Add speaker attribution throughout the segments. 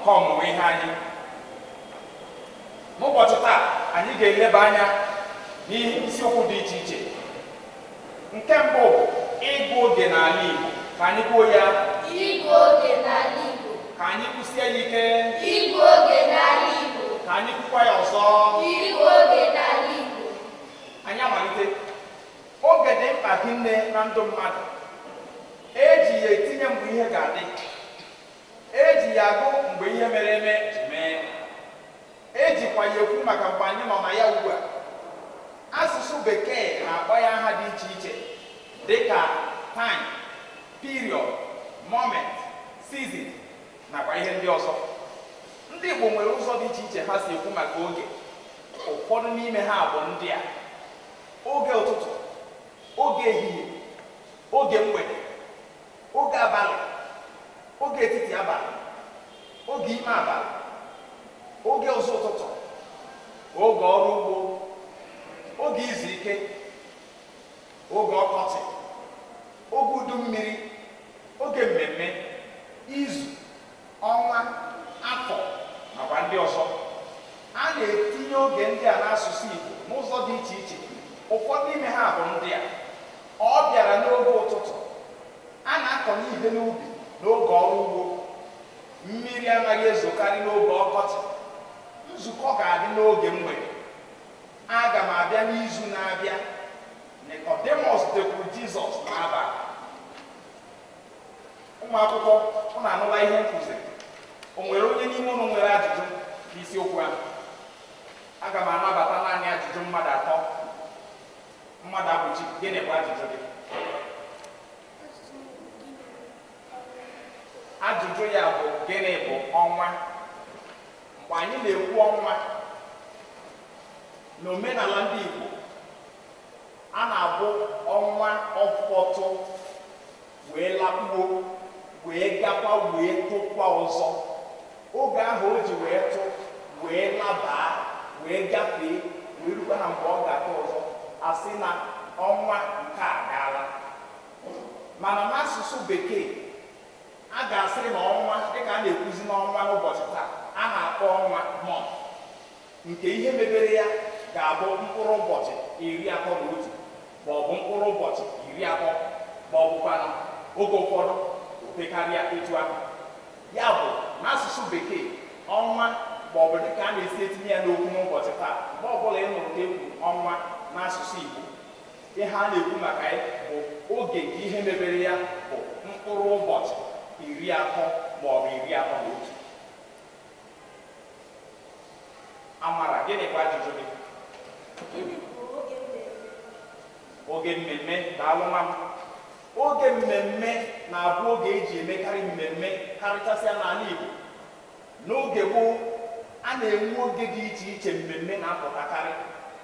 Speaker 1: Nnọkọ ọmụmụ ihe anyị n'ụbọchị taa, anyị ga-eleba anya n'ihe isiokwu dị iche iche. Nke mbụ bụ ịgụ oge n'ala Igbo. Ka anyị kwuo ya.
Speaker 2: Ịgụ oge n'ala Igbo.
Speaker 1: Ka anyị kwụsie ya ike.
Speaker 2: Ịgụ oge n'ala Igbo.
Speaker 1: Ka anyị kwukwa ya ọzọ.
Speaker 2: Ịgụ oge n'ala Igbo.
Speaker 1: Anyị amalite. Oge dị mkpa hinne na ndụ mmadụ. Eji ya etinye mgbe ihe ga-adị. Eji ya agụ mgbe ihe mere eme ji mee. Ejikwa ya ekwu maka mgbe anyị nọ na ya ugbu a. Asụsụ bekee na-akpọ ya aha dị iche iche dịka time, period, moment, season nakwa ihe ndị ọzọ. Ndị Igbo nwere ụzọ dị iche iche ha si ekwu maka oge. Ụfọdụ n'ime ha bụ ndị a: oge ụtụtụ, oge ehihie, oge mgbede, oge abalị, oge etiti abalị, oge ime abalị, oge ụzọ ụtụtụ, oge ọrụ ugbo, oge izu ike, oge ọkọchị, oge udu mmiri, oge mmemme, izu, ọnwa, afọ nakwa ndị ọzọ. A na-etinye oge ndị a n'asụsụ Igbo n'ụzọ dị iche iche. Ụfọdụ n'ime ha bụ ndị a: ọ bịara n'oge ụtụtụ, a na-akọnye ihe n'ubi n'oge ọrụ ugbo, mmiri anaghị ezokarị n'oge ọkọchị, nzukọ ga-adị n'oge mgbede, aga m abịa n'izu na-abịa, Nicodemus dekwuru Jizọs n'abalị. Ụmụ akwụkwọ, ụnụ anụla ihe nkụziri. O nwere onye n'ime ụnụ nwere ajụjụ n'isiokwu ahụ? Aga m anabata naanị ajụjụ mmadụ atọ. Mmadụ abụchi, gịnị bụ ajụjụ gị? Ajụjụ ya bụ gịnị bụ ọnwa? Mgbe anyị na-ekwu ọnwa n'omenala ndị Igbo, a na-abụ ọnwa ọfọtụ wee lakpuo, wee gakwa, wee tụkwa ọzọ. Oge ahụ o ji wee tụ, wee labaa, wee gafee, wee rukwa na mgbe ọ ga-atụ ọzọ, asị na ọnwa nke a gaala. Mana n'asụsụ bekee, a ga-asị na ọnwa, dịka a na-ekwuzi n'ọnwa n'ụbọchị taa, a na-akpọ ọnwa month, nke ihe mebere ya ga-abụ mkpụrụ ụbọchị 31 ma ọ bụ mkpụrụ ụbọchị 30 ma ọ bụkwanụ oge ụfọdụ opekarịa etu ahụ. Ya bụ n'asụsụ bekee, ọnwa ma ọ bụ dịka a na-esi etinye ya n'okwu n'ụbọchị taa, mgbe ọbụla ị nụrụ ka ekwu ọnwa n'asụsụ Igbo, ihe a na-ekwu maka ya bụ oge nke ihe mebere ya bụ mkpụrụ ụbọchị 30 ma ọ bụ 31. Amara, gịnị bụ ajụjụ gị?
Speaker 2: Gịnị bụ oge mmemme?
Speaker 1: Oge mmemme, daalụ nwa m. Oge mmemme na-abụ oge eji emekarị mmemme karịchasịa n'ala Igbo. N'oge gboo, a na-enwe oge dị iche iche mmemme na-apụtakarị,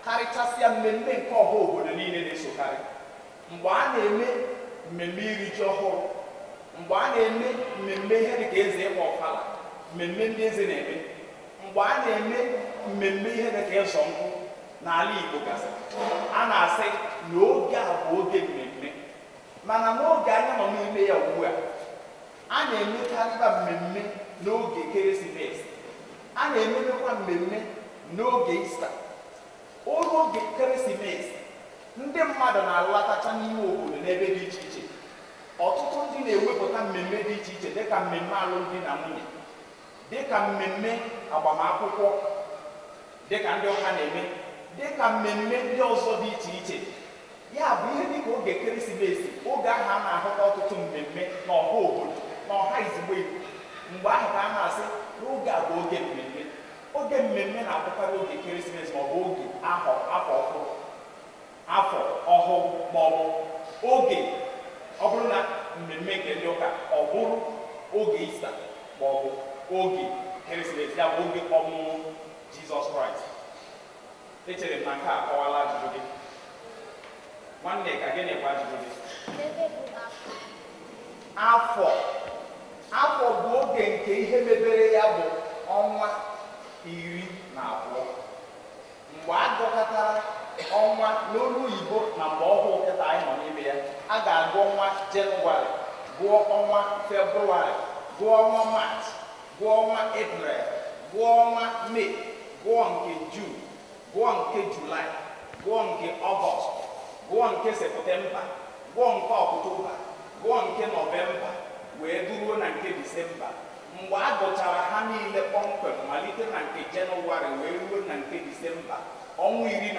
Speaker 1: karịchasịa mmemme nke ọha obodo niile na-esokarị. Mgbe a na-eme mmemme iri ji ọhụrụ, mgbe a na-eme mmemme ihe dịka eze ịgba ọfala, mmemme ndị eze na-eme, mgbe a na-eme mmemme ihe dịka ịzọ nkwụ n'ala Igbo gasị, a na-asị na oge a bụ oge mmemme. Mana n'oge anyị nọ n'ime ya ugbu a, a na-emekarịba mmemme n'oge ekeresimesi, a na-ememekwa mmemme n'oge Ista. Oge ekeresimesi, ndị mmadụ na-alatacha n'ime obodo n'ebe dị iche iche. Ọtụtụ ndị na-ewepụta mmemme dị iche iche dịka mmemme alụmdi na nwunye, dịka mmemme agbamakwụkwọ, dịka ndị ọha na-eme, dịka mmemme ndị ọzọ dị iche iche. Ya bụ ihe dịka oge ekeresimesi, oge ahụ a na-ahụta ọtụtụ mmemme n'ọha obodo, n'ọha izugbe Igbo. Mgbe ahụ ka a na-asị n'oge a bụ oge mmemme. Oge mmemme na-abụkarị oge ekeresimesi ma ọ bụ oge afọ ọhụrụ, afọ ọhụụ, ma ọ bụ oge ọ bụrụ na mmemme nke ndị ụka, ọ bụrụ oge Ista ma ọ bụ oge ekeresimesi, ya bụ oge ọmụmụ Jizọs Kraịst. Echere m na nke a akọwala ajụjụ gị. Nwanne ka gịnị bụ ajụjụ gị? Afọ. Afọ bụ oge nke ihe mebere ya bụ ọnwa 12. Mgbe a gụkọtara ọnwa n'olu oyibo na mgbe ọhụụ kịta anyị nọ n'ime ya, a ga-agụ ọnwa Jenụwarị, gụọ ọnwa Febrụwarị, gụọ ọnwa Maachị, Gụọ ọnwa Eprel, gụọ ọnwa Mee, gụọ nke Jun, gụọ nke Julaị, gụọ nke Ọgọst, gụọ nke Septemba, gụọ nke Ọktoba, gụọ nke Nọvemba, wee duruo na nke Disemba. Mgbe a gụchara ha niile kpọmkwem, malite na nke Jenụwarị wee ruo na nke Disemba, ọnwa 12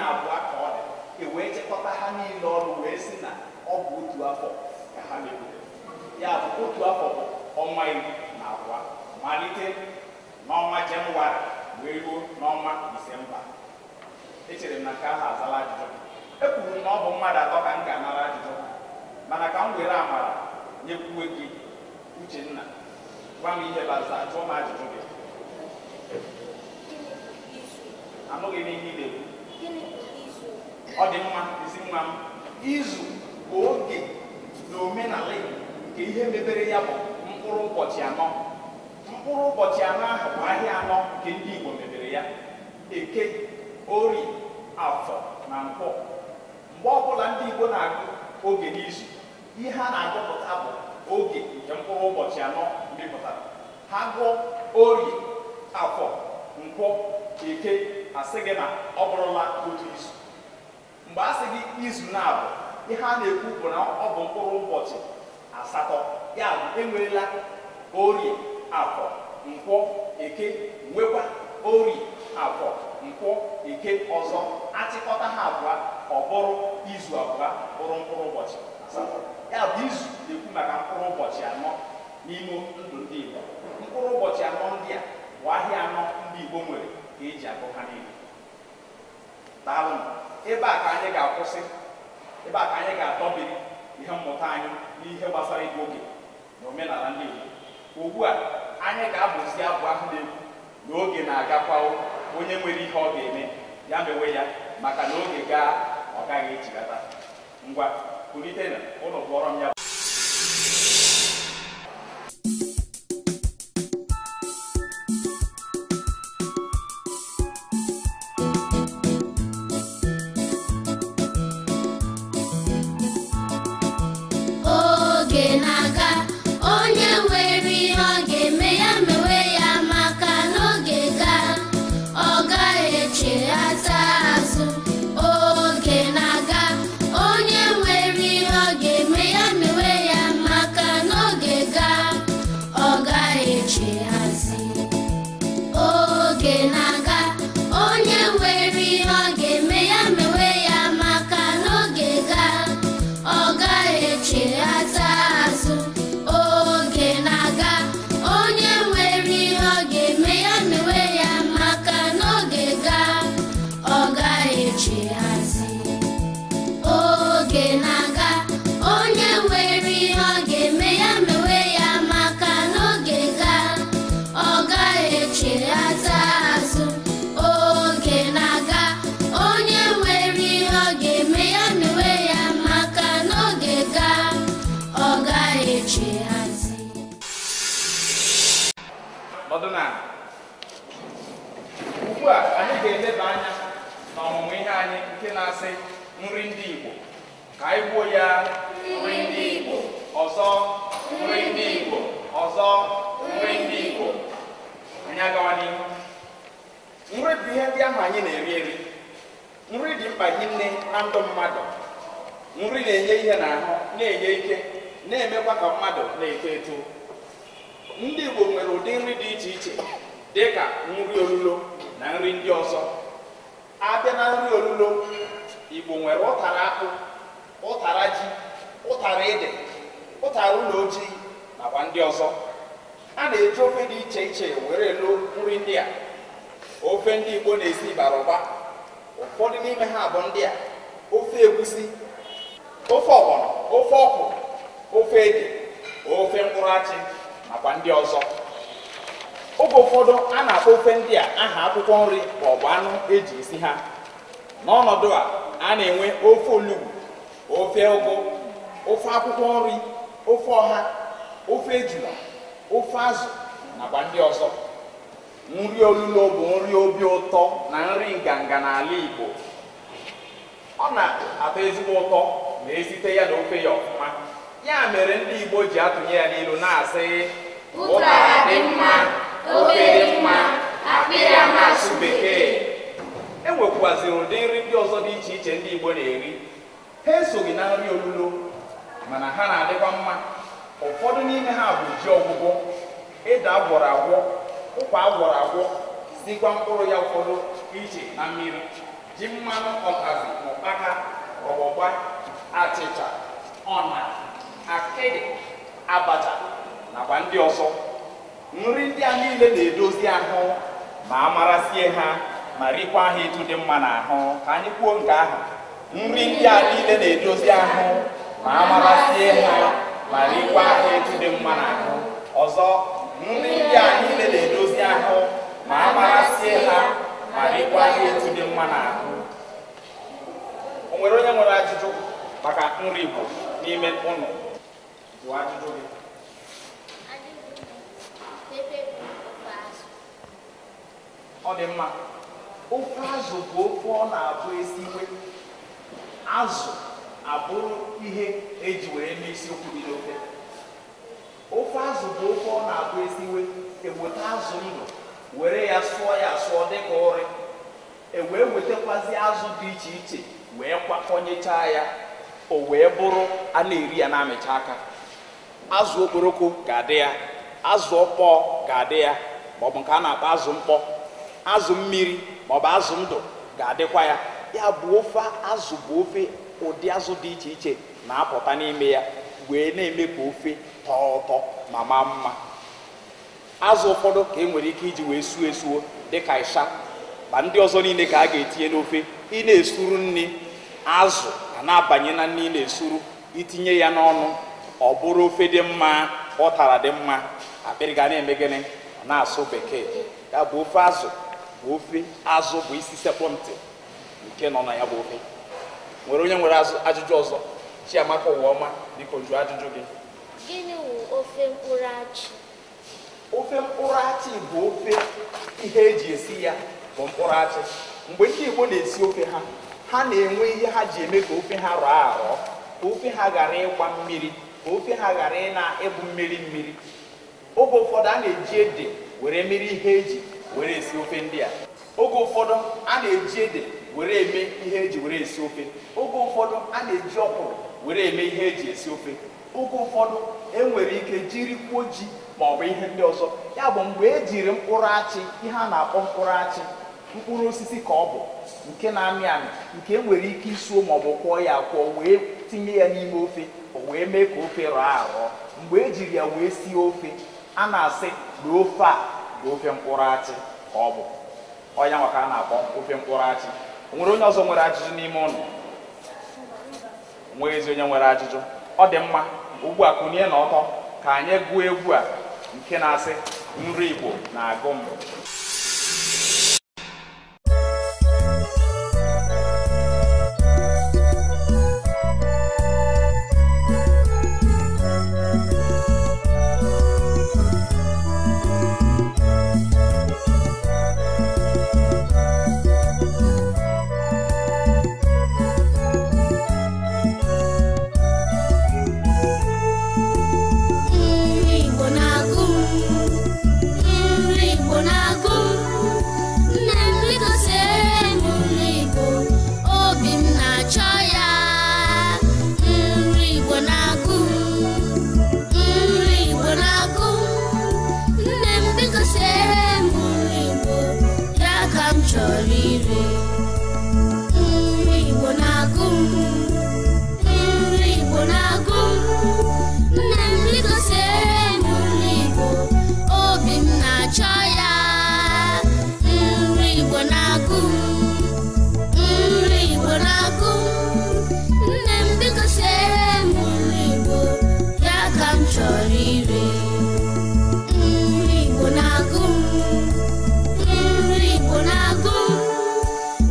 Speaker 1: ka ọ dị, e wee chịkọta ha niile ọnụ wee sị na ọ bụ otu afọ ka ha mepụtara. Ya bụ otu afọ bụ ọnwa 12, malite n'ọnwa Jenụwarị wee ruo n'ọnwa Disemba. Echere m na nke ahụ azala ajụjụ. Ekwuru m na ọ bụ mmadụ 3 ka m ga-anara ajụjụ, mana ka m were amara nyekwuwe gị. Uchenna, gwa m ihe baza, jụọ m ajụjụ gị. Anụghị m ihe ị na-ekwu. Ọ dị mma, ezi nwa m. Izu bụ oge na omenala nke ihe mebere ya bụ mkpụrụ ụbọchị 4. Mkpụrụ ụbọchị 4 ahụ bụ ahịa 4 nke ndị Igbo mebere ya: Eke, Orie, Afọ na Nkwọ. Mgbe ọbụla ndị Igbo na-agụ oge n'izu, ihe a na-agụpụta bụ oge nke mkpụrụ ụbọchị 4 mepụtara. Ha gụọ Orie, Afọ, Nkwọ, Eke, asị gị na ọ bụrụla otu izu. Mgbe a sị gị izu na-abụ, ihe a na-ekwu bụ na ọ bụ mkpụrụ ụbọchị 8. Ya bụ enweela Orie, Afọ, Nkwọ, Eke, nwekwa Orie, Afọ, Nkwọ, Eke ọzọ. Achịkọta ha abụọ, ọ bụrụ izu abụọ, bụrụ mkpụrụ ụbọchị 8. Ya bụ izu na-ekwu maka mkpụrụ ụbọchị 4 n'ime ndụ ndị Igbo. Mkpụrụ ụbọchị 4 ndị a bụ ahịa 4 ndị Igbo nwere ka eji agụ ha niile. Daalụ. Ebe a ka anyị ga-akwụsị, ebe a ka anyị ga-adọbiri ihe mmụta anyị n'ihe gbasara ịgụ oge na omenala ndị Igbo. Ugbu a anyị ga-abụzi abụ ahụ na-ekwu na oge na-agakwa, onye nwere ihe ọ ga-eme ya mewe ya, maka na oge gaa ọ gaghị echigata. Ngwa, kulitenụ, ụnụ bụọrọ m ya.
Speaker 2: Oge na-aga, onye nwere ihe ọ ga-eme ya mewe ya, maka na oge gaa ọ gaghị echeghata azụ. Oge na-aga, onye nwere ihe ọ ga-eme ya mewe ya, maka na oge gaa ọ gaghị echeghazi. Oge na-aga, onye nwere ihe ọ ga-eme ya mewe ya, maka na oge gaa ọ gaghị echeghata azụ. Oge na-aga, onye nwere ihe ọ ga-eme ya mewe ya, maka na oge gaa ọ gaghị echeghazi. Oge na-aga, onye nwere ihe ọ ga-eme ya mewe ya, maka na oge gaa ọ gaghị echeghata azụ. Oge na-aga, onye nwere ihe ọ ga-eme ya mewe ya, maka na oge gaa ọ gaghị echeghazi.
Speaker 1: Nọdụ n'ala. Ugbu a anyị ga-eleba anya n'ọmụmụ ihe anyị nke na-asị nri ndị Igbo. Ka anyị gbuo ya. Nri ndị Igbo. Ọzọ, nri ndị Igbo. Ọzọ, nri ndị Igbo. Anyị agawa n'ihu. Nri bụ ihe ndị ahụ anyị na-eri eri. Nri dị mkpa hinne na ndụ mmadụ. Nri na-enye ihe n'ahụ, na-enye ike, na-emekwa ka mmadụ na-eto eto. Ndị Igbo nwere ụdị nri dị iche iche dịka nri olulo na nri ndị ọzọ. Abịa na nri olulo, Igbo nwere ụtara akpụ, ụtara ji, ụtara ede, ụtara ụlọ ojii nakwa ndị ọzọ. A na-eji ofe dị iche iche were elo nri ndị a. Ofe ndị Igbo na-esi bara ụba. Ụfọdụ n'ime ha bụ ndị a: ofe egusi, ofe ọgbọnọ, ofe ọkwụrụ, ofe ede, ofe mkpụrụ achị nakwa ndị ọzọ. Oge ụfọdụ a na-akpọ ofe ndị a aha akwụkwọ nri ma ọ bụ anụ eji esi ha. N'ọnọdụ a, a na-enwe ofe olugbu, ofe ụgụ, ofe akwụkwọ nri, ofe ọha, ofe ejula, ofe azụ nakwa ndị ọzọ. Nri olulo bụ nri obi ụtọ na nri nganga n'ala Igbo. Ọ na-atọ ezigbo ụtọ ma esite ya na ofe ya ọfụma. Ya mere ndị Igbo ji atụnye ya n'ilu na-asị:
Speaker 2: Ụtara dị mma,
Speaker 1: Mana ha na-adịkwa mma. Ụfọdụ n'ime ha bụ ji ọgwụgwọ, ede agwọrọ agwọ, ụkwa agwọrọ agwọ, sikwa mkpụrụ ya ụfọdụ iche na mmiri, ji mmanụ ọkazi, ụkpaka, ọgbọgba, achịcha, ọna, akịdị, abacha nakwa ndị ọzọ. Nri ndị a niile na-edozi ahụ ma a marasie ha ma rikwa ha etu dị mma n'ahụ. Ka anyị kwuo nke ahụ. Nri ndị a niile na-edozi ahụ ma a marasie ha ma rikwa ha etu dị mma n'ahụ. Ọzọ, nri ndị a niile na-edozi ahụ ma a marasie ha ma rikwa ha etu dị mma n'ahụ. O nwere onye nwere ajụjụ maka nri Igbo n'ime ụnụ? Jụọ ajụjụ gị. Ọ dị mma. Ofe azụ bụ ofe ọ na-abụ esiwe. Azụ abụrụ ihe eji were mee isiokwu dị n'ofe. Ofe azụ bụ ofe ọ na-abụ esiwe, eweta azụ ndụ were ya sụọ ya asụọ dịka ụrị, e wee wetakwazi azụ dị iche iche wee kwakọnyechaa ya, o wee bụrụ a na-eri ya na-amịcha aka. Azụ okporoko ga-adị ya, azụ ọkpọọ ga-adị ya, maọbụ nke a na-akpọ azụ mkpọ, azụ mmiri maọbụ azụ ndụ ga-adịkwa ya. Ya bụ ofe azụ bụ ofe ụdị azụ dị iche iche na-apụta n'ime ya wee na-eme ka ofe tọọ ụtọ ma maa mma. Azụ ụfọdụ ka e nwere ike iji wee suo esuo dịka ịsha, ma ndị ọzọ niile ka a ga-etinye n'ofe. Ị na-esuru nri, azụ a na-abanye na nri ị na-esuru, itinye ya n'ọnụ, ọ bụrụ ofe dị mma, ọ tara dị mma, akpịrị ga na-eme gịnị? Ọ na-asụ bekee. Ya bụ ofe azụ bụ ofe azụ bụ isi sekpụ ntị nke nọ na ya bụ ofe. Nwere onye nwere ajụjụ ọzọ? Chiamaka Ụwaọma, biko jụọ ajụjụ gị.
Speaker 2: Gịnị wụ ofe mkpụrụ achị?
Speaker 1: Ofe mkpụrụ achị bụ ofe ihe eji esi ya bụ mkpụrụ achị. Mgbe ndị Igbo na-esi ofe ha, ha na-enwe ihe ha ji eme ka ofe ha rọọ arọ, ka ofe ha ghara ịgba mmiri, ka ofe ha ghara ị na-ebu mmiri mmiri. Oge ụfọdụ a na-eji ede were mere ihe eji were esi ofe ndị a. Oge ụfọdụ a na-eji ede were eme ihe eji were esi ofe. Oge ụfọdụ a na-eji ọkwụrụ were eme ihe eji esi ofe. Oge ụfọdụ enwere ike jirikwuo ji maọbụ ihe ndị ọzọ. Ya bụ mgbe ejiri mkpụrụ achị, ihe a na-akpọ mkpụrụ achị, mkpụrụ osisi ka ọ bụ nke na-amị amị, nke enwere ike isuo maọbụ kwọọ ya akwọọ wee tinye ya n'ime ofe, o wee mee ka ofe rọọ arọ. Mgbe ejiri ya wee sie ofe, a na-asị na ofe a bụ ofe mkpụrụ achị ka ọ bụ. Ọ ya nwa ka a na-akpọ ofe mkpụrụ achị. O nwere onye ọzọ nwere ajụjụ n'ime ụnụ? Nweghịzi onye nwere ajụjụ. Ọ dị mma. Ugbu a kunie na ọtọ ka anyị gụọ egwu a nke na-asị nri Igbo na-agụ m.
Speaker 2: Nri Igbo na-agụ m, nri Igbo na-agụ m, nne m biko siere m nri Igbo, obi m na-achọ ya. Nri Igbo na-agụ m, nri Igbo na-agụ m, nne m biko siere m nri Igbo, ya ka m chọrọ iri. Nri Igbo na-agụ m, nri Igbo na-agụ m, nne m biko siere m nri Igbo, obi m na-achọ ya. Nri Igbo na-agụ m, nri Igbo na-agụ m, nne m biko siere m nri Igbo, ya ka m chọrọ iri. Nri Igbo na-agụ m, nri Igbo na-agụ m,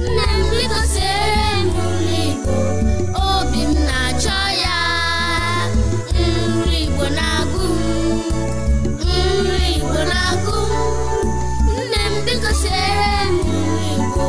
Speaker 2: nne m biko siere m nri Igbo, obi m na-achọ ya. Nri Igbo na-agụ m, nri Igbo na-agụ m, nne m biko siere m nri Igbo,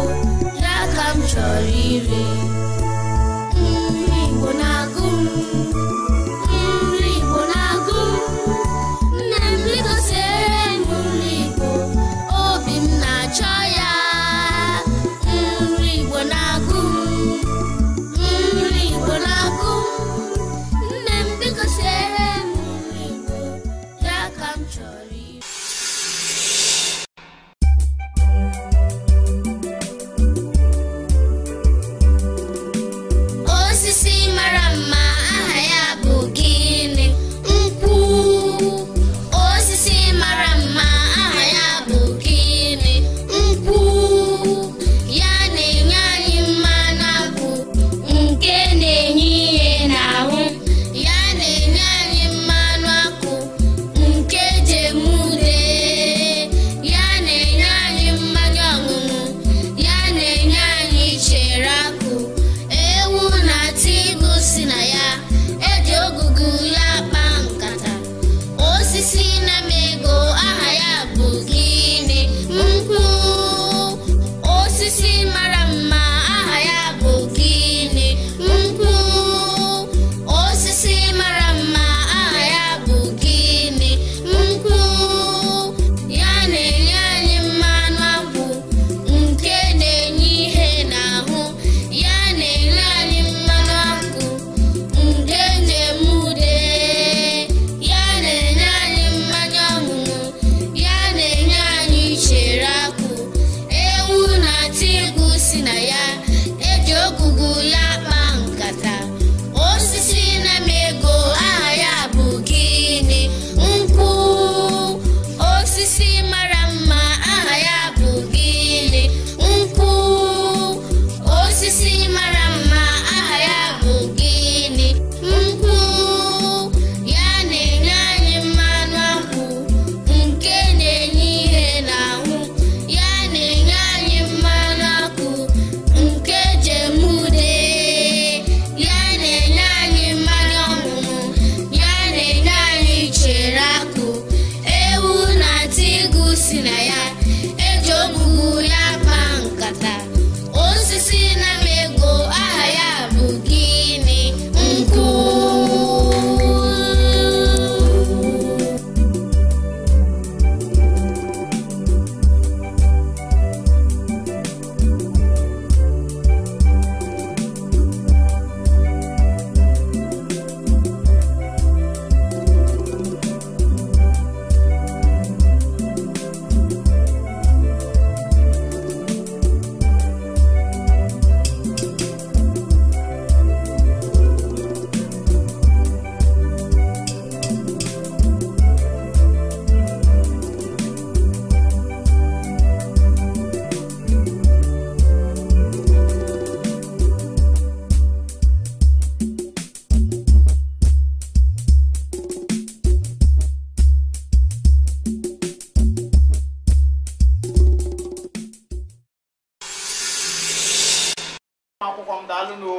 Speaker 1: Akwụkwọ m, daalụ nụ.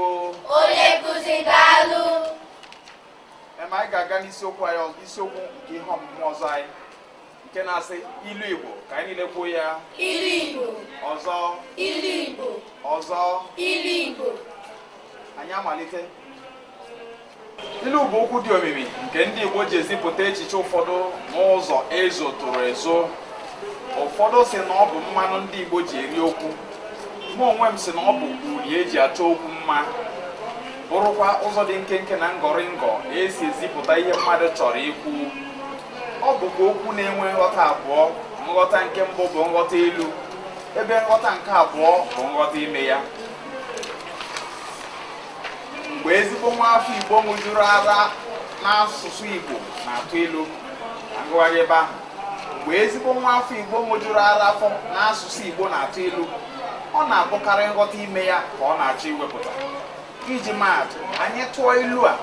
Speaker 2: Onye nkụzi, daalụ.
Speaker 1: Em, anyị ga-aga n'isiokwu anyị ọzọ, isiokwu nke ihe ọmụmụ ọzọ anyị, nke na-asị ilu Igbo. Ka anyị niile kwuo ya.
Speaker 2: Ilu Igbo.
Speaker 1: Ọzọ.
Speaker 2: Ilu Igbo.
Speaker 1: Ọzọ.
Speaker 2: Ilu Igbo.
Speaker 1: Anyị amalite. Ilu bụ okwu dị omimi nke ndị Igbo ji ezipụta echiche ụfọdụ n'ụzọ ezotụrụ ezo. Ụfọdụ si na ọ bụ mmanụ ndị Igbo ji eri okwu. Mụ onwe m si na ọ bụ uri eji achọ okwu mma, bụrụkwa ụzọ dị nkenke na ngọrịngọ esi ezipụta ihe mmadụ chọrọ ikwu. Ọ bụkwa okwu na-enwe nghọta abụọ. Nghọta nke mbụ bụ nghọta ilu, ebe nghọta nke abụọ bụ nghọta ime ya. Mgbe ezigbo nwa afọ Igbo ṅụjuru ara n'asụsụ Igbo na-atụ ilu na ngụgharị ebe ahụ, mgbe ezigbo nwa afọ Igbo ṅụjuru ara afọ n'asụsụ Igbo na-atụ ilu, ọ na-abụkarị nghọta ime ya ka ọ na-achọ iwepụta. Iji maatụ, anyị tụọ ilu a: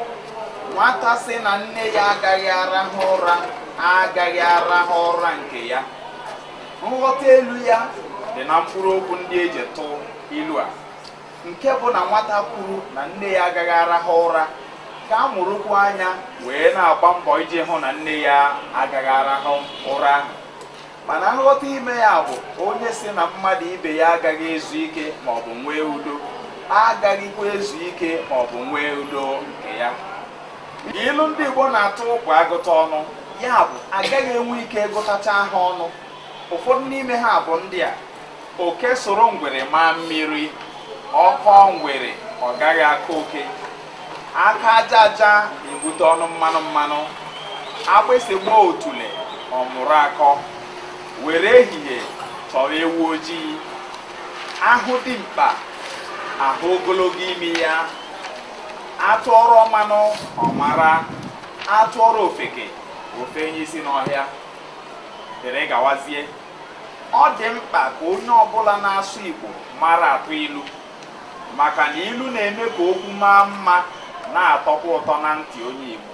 Speaker 1: nwata sị na nne ya agaghị arahụ ụra agaghị arahụ ụra nke ya. Nghọta elu ya dị na mkpụrụ okwu ndị eji tụọ ilu a, nke bụ na nwata kwuru na nne ya agaghị arahụ ụra ka a mụrụkwu anya wee na-agba mbọ iji hụ na nne ya agaghị arahụ ụra ahụ. Mana nghọta ime ya bụ onye si na mmadụ ibe ya agaghị ezu ike ma ọ bụ nwee udo agaghịkwa ezu ike ma ọ bụ nwee udo nke ya. Ilu ndị Igbo na-atụ bụ agụta ọnụ, ya bụ agaghị enwe ike gụtacha ha ọnụ. Ụfọdụ n'ime ha bụ ndị a: oke soro ngwere maa mmiri, ọkọ ngwere ọ gaghị aka oke, aka aja aja na-ebute ọnụ mmanụ mmanụ, agbịsị gbaa otule ọ mụrụ akọ, were ehihie chọrọ ewu ojii, ahụ dimkpa ahụ ogologo imi ya, atụọrọ mmanụ ọmara, atụọrọ ofeke ofenye isi n'ọhịa, dere gawazie. Ọ dị mkpa ka onye ọbụla na-asụ Igbo mara atụ ilu, maka na ilu na-eme ka okwu maa mma na-atọkwa ụtọ na ntị onye Igbo.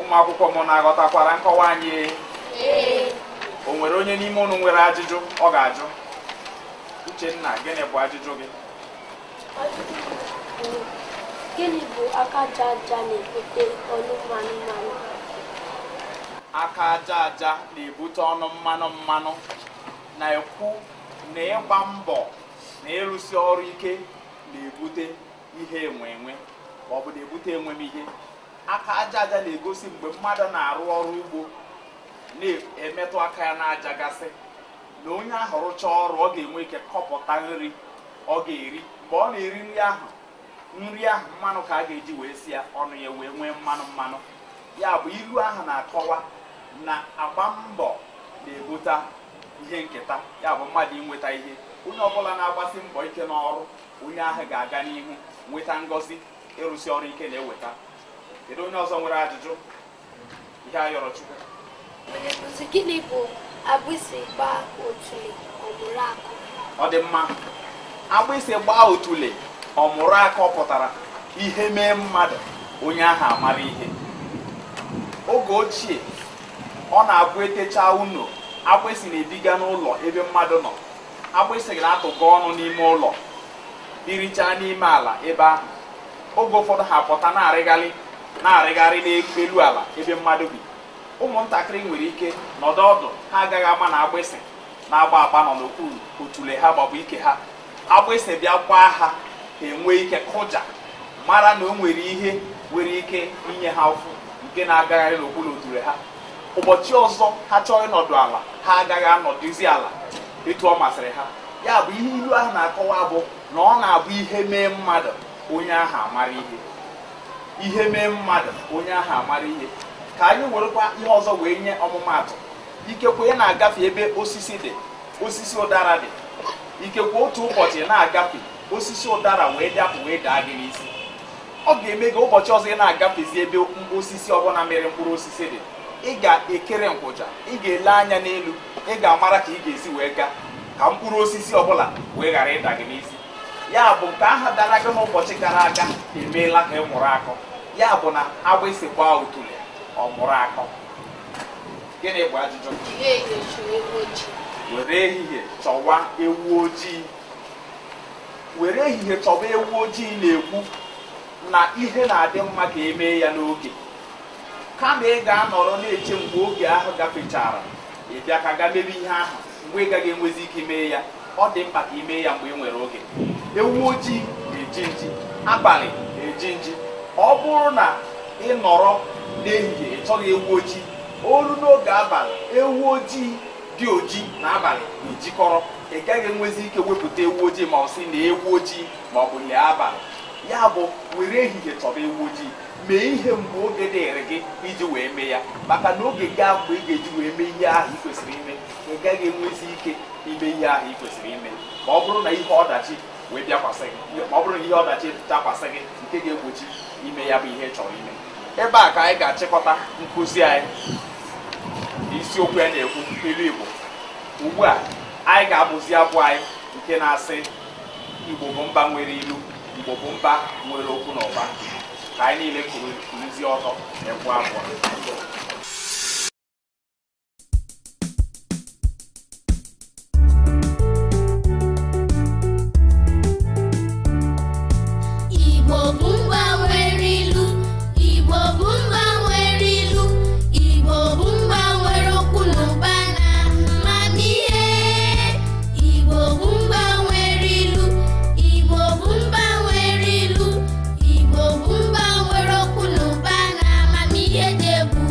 Speaker 1: Ụmụ akwụkwọ m na-aghọtakwara nkọwa anyị? O nwere onye n'ime unu nwere ajụjụ ọ ga-ajụ? Uchenna, gịnị bụ ajụjụ gị?
Speaker 2: Gịnị bụ aka aja aja na-ebute ọnụ mmanụ mmanụ?
Speaker 1: Aka aja aja na-ebute ọnụ mmanụ mmanụ na-ekwu na ịgba mbọ na ịrụsi ọrụ ike na-ebute ihe enwe enwe, ma ọ bụ na-ebute enwemihe. Aka aja aja na-egosi mgbe mmadụ na-arụ ọrụ ugbo na-emetụ aka ya n'aja gasị, na onye ahụ rụchaa ọrụ ọ ga-enwe ike kọpụta nri ọ ga-eri. Mgbe ọ na-eri nri ahụ, nri ahụ mmanụ ka a ga-eji wee si ya, ọnụ ya wee nwee mmanụ mmanụ. Ya bụ ilu ahụ na-akọwa na agba mbọ na-ebute ihe nketa, ya bụ mmadụ inweta ihe. Onye ọbụla na-agbasi mbọ ike n'ọrụ, onye ahụ ga-aga n'ihu nweta ngọzi ịrụsi ọrụ ike na-eweta. Kedu onye ọzọ nwere ajụjụ? Ihe a yọrọ Chukwu.
Speaker 2: Gịnị bụ agbịsị gbaa otule ọmụrụ akọ?
Speaker 1: Ọ dị mma. Agbịsị gbaa otule ọmụrụ akọ pụtara ihe mee mmadụ onye ahụ amara ihe. Oge ochie, ọ na-abụ etecha ụlọ, agbịsị na-ebiga n'ụlọ ebe mmadụ nọ. Agbịsị na-atụga ọnụ n'ime ụlọ, birichaa n'ime ala ebe ahụ. Oge ụfọdụ ha pụta na-arịgharị na-arịgharị n'elu ala ebe mmadụ bi. Ụmụntakịrị nwere ike nọdụ ọdụ, ha agaghị ama na agbịsị na-agba agba nọ n'okpuru otule ha gbabụ ike ha. Agbịsị bịa gbaa ha, ha enwee ike kụja, mara na o nwere ihe nwere ike inye ha ụfụ nke na-agagharị n'okpuru otule ha. Ụbọchị ọzọ ha chọọ ịnọdụ ala, ha agaghị anọdụzi ala etu ọ masịrị ha. Ya bụ ihe ilu ahụ na-akọwa bụ na ọ na-abụ ihe mee mmadụ onye ahụ amara ihe. Ihe mee mmadụ onye ahụ amara ihe. Ka anyị werekwa ihe ọzọ wee nye ọmụmaatụ. Ikekwe ị na-agafe ebe osisi dị, osisi ụdara dị. Ikekwe otu ụbọchị na-agafe osisi ụdara wee dapụ wee daa gị n'isi. Ọ ga-eme gị ụbọchị ọzọ ị na-agafezi ebe osisi ọbụla mere mkpụrụ osisi dị, ị ga-ekere nkwụcha, ị ga-ele anya n'elu, ị ga-amara ka ị ga-esi wee gaa ka mkpụrụ osisi ọbụla wee ghara ịda gị n'isi. Ya bụ nke ahụ dara gị n'ụbọchị gara aga emeela ka ị mụrụ akọ. Ya bụ na agbịsị gbaa otule ọ mụrụ akọ. Gịnị bụ ajụjụ? Were ehihie chọwa ewu ojii. Were ehihie chọba ewu ojii na-ekwu na ihe na-adị mma ka emee ya n'oge, kama ị ga-anọrọ na-eche mgbe oge ahụ gafechara ị bịa ka ga mebe ihe ahụ mgbe ị gaghị enwezi ike mee ya. Ọ dị mkpa ka ị mee ya mgbe ị nwere oge. Ewu ojii na-eji nji, abalị na-eji nji. Ọ bụrụ na ị nọrọ n'ehihie ị chọghị ewu ojii, olu n'oge abalị ewu ojii dị oji na abalị na-ejikọrọ, ị gaghị enwezi ike wepụta ewu ojii ma ọ sị na ewu ojii ma ọ bụ lee abalị. Ya bụ, were ehihie chọba ewu ojii, mee ihe mgbe oge dịrị gị iji wee mee ya, maka na oge gaa mgbe ị ga-eji wee mee ihe ahụ ị kwesịrị ime, ị gaghị enwezi ike ime ihe ahụ ị kwesịrị ime ma ọ bụrụ na ihe ọdachi wee bịakwasị gị, ma ọ bụrụ na ihe ọdachi dakwasị gị nke ga-egbochi ime ya bụ ihe ị chọrọ ime. Ebe a ka anyị ga-achịkọta nkụzi anyị isiokwu ya na-ekwu ilu Igbo. Ugbu a anyị ga-abụzi abụ anyị nke na-asị Igbo bụ mba nwere ilu, Igbo bụ mba nwere okwu na ụba. Ka anyị niile kụrụzie ọtọ na-ekwu abụọ.
Speaker 2: Igbo bụ mba nwere ilu, Igbo bụ mba nwere ilu, Igbo bụ mba nwere okwu na ụba na amamihe. Igbo bụ mba nwere ilu, Igbo bụ mba nwere ilu, Igbo bụ mba nwere okwu na ụba na amamihe dị egwu.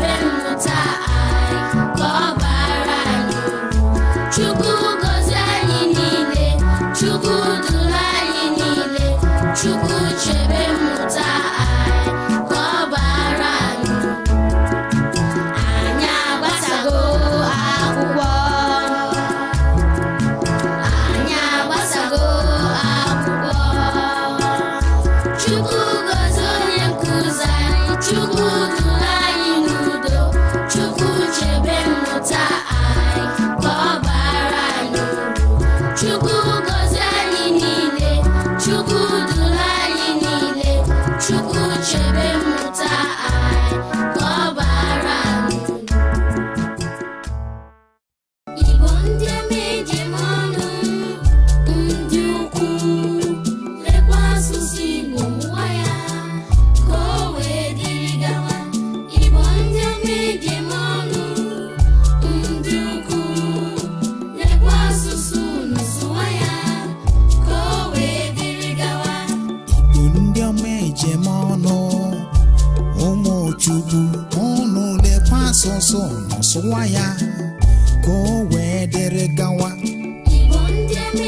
Speaker 2: chebe mmụta anyị ka ọ bara anyị uru. Chukwu gọzie anyị niile, Chukwu duru anyị niile, Chukwu chebe mmụta anyị ka ọ bara anyị uru. Anyị agbasago akwụkwọ. Anyị agbasago akwụkwọ. Chukwu gọzie onye nkụzi anyị, Chukwu duru anyị n'udo, Chukwu chebe mmụta anyị ka ọ bara anyị uru. Chukwu gọzie anyị niile, Chukwu duru anyị niile, Chukwu chebe mmụta anyị ka ọ bara anyị uru. Igbo ndị ọma ejem ọnụ, ndị ukwu, lekwa asụsụ Igbo mụwa ya ka o wee dịrị gawa. Igbo ndị ọma ejem ọnụ, ndị ukwu, lekwa asụsụ unu sụwa ya ka o wee dịrị gawa.
Speaker 3: Igbo ndị ọma ejem ọnụ, ụmụ Chukwu, unu lekwa asụsụ unu sụwa ya ka o wee dịrị gawa.
Speaker 2: Igbo ndị ọma.